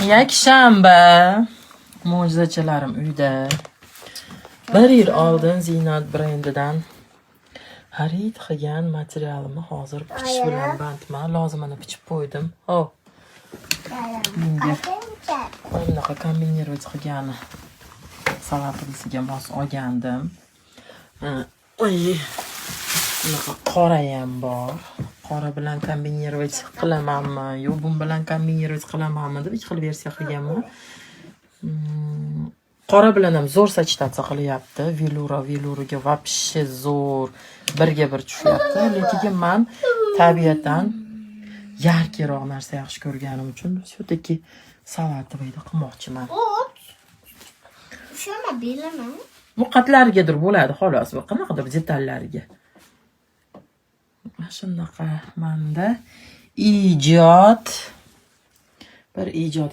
Yakshanba. Mo'jizachalarim uyda. Bir yil oldin Ziynat brendidan xarid qilgan materialimni hozir pichish bilan bandman. Lozimini pichib qo'ydim. Oh, bunga mana bunaqa комбинировать qilgani салатовый siga mos olgandim. Ha, oy, bunaqa qora ham bor. Qora bilan комбинировать qilamanmi, yo'q, bu bilan комбинировать qilamanmi deb ikki xil versiya qilganman. Qora bilan ham zo'r сочетаться qilyapti. Velura veluriga вообще zo'r birga bir tushyapti. Lekin man tabiatan яркий roq narsa yaxshi ko'rganim uchun все-таки салатовый da qilmoqchiman. Ot. Ushama belimi? Bu qatlarigadir bo'ladi, xolos, bu qanaqadir detallariga. Mana shunaqa manda ijod, bir ijod.